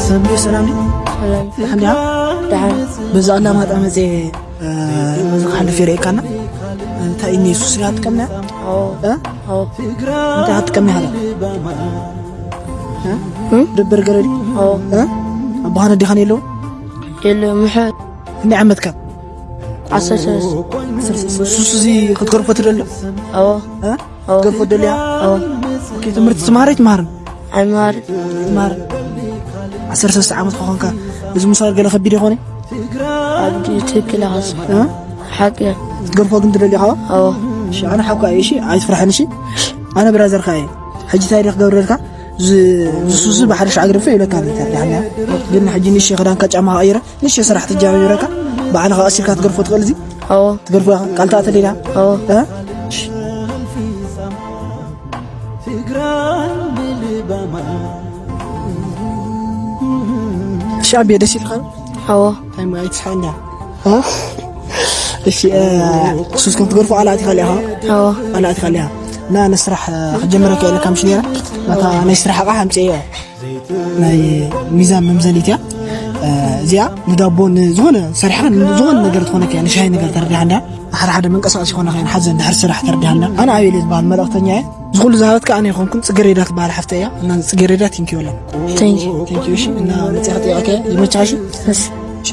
ሰላም ድዩ? ሰላም ድዩ? ሰላም። ደሓን ዲኻ? ደሓን። በዛ ኣላማጣ መፅየ፣ እ፣ በዚ ክሓልፍ ይርእየካና። እንታይ እኒ ሱስ ዲኻ ትጥቀምና? ኣዎ። እ? ኣዎ። እንታይ ትጥቀምና ኢኻ? እ? እ? ደበር ገረዲ? ኣዎ። እ? ኣቦኻ ነዴኻን የለውን? የለውን፣ ምሕረት። ክንደይ ዓመትካ? ዓሰርተ ሰለስተ። ሱስ እዚ ክትገርፎ ትደሊ? ኣዎ። እ? ኣዎ። ክትገርፎ ትደሊ እያ? ኣዎ። ኦኬ፣ ትምህርቲ ትመሃር ኣይትመሃርን? ኣይመሃርን። ትመሃር። ዓሰርተ ሰለስተ ዓመት ከኾንካ፣ እዚ ምሳር ገለ ከቢድ ይኾነ? ኣብ ትክክል ኢኻ። እ? ሓቂ። ክትገርፎ ግን ትደሊ ኢኻ? ኣዎ። እሺ፣ ኣነ ሓኳ እየ፣ እሺ? ኣይትፍርሐን፣ እሺ? ኣነ ብራዘርካ እየ። ሕጂ እንታይ ኢለ ክገብረልካ? ዝ-፣ ዝሱዚ ብሓደ ሻዕ ግርፈ ይብለካ ኣሎ፣ ተረዲእካኒ? ግን ሕጂ ንእሽተይ ክዳንካ ጫማኻ ቀይረ፣ ንእሽተይ ስራሕ ትጀባቢረካ፣ ባዕልኻ ቀሲልካ ትገርፎ ትኽእል እዚ? ኣዎ። ትገርፎ ኢኻ? ቃል ትኣትለይ ዲኻ? ኣዎ። እ? እሺ፣ ኣቤ ደስ ኢልካ? ኣዎ። እንታይ እሞ ኣይትስሓቅ እንዳ? እ? እሺ፣ እ፣ ሱስ ከም ትገርፎ ቃል ኣቲኻ ኣለኻ? ኣዎ። ቃል ኣቲኻ ኣለኻ። እና ንስራሕ፣ እ፣ ክጀምረካ ኢለካ ምሽ ነይረ። ናታ ናይ ስራሕ ኣቕሓ ኣምፅኤ እየ። ናይ ሚዛን መምዘኒት እያ። እ፣ እዚኣ ንዳቦ ንዝኾነ ሰሪሕኻ ንዝኾነ ነገር ትኾነካ እያ፣ ንሻሂ ነገር ተረዲኻ እንዳ። ሓደ ሓደ መንቀሳቐሲ ይኾነካ እያ፣ ንሓዘን ድሕሪ ስራሕ ተረዲኻ እንዳ። ኣነ ኣቤል እየ ዝበሃል መልእኽተኛ እየ። እዚ ኩሉ ዝሃበትካ ኣነ ኣይኮንኩን፣ ጽጌሬዳ ትበሃል ሓፍተይ እያ። እና ጽጌሬዳ ቴንኪዩ በላ። ቴንኪዩ። ቴንኪዩ፣ እሺ። እና መጽኣ ክጥይቐካ እየ፣ ይመችኻ፣ እሺ? እሺ። እሺ።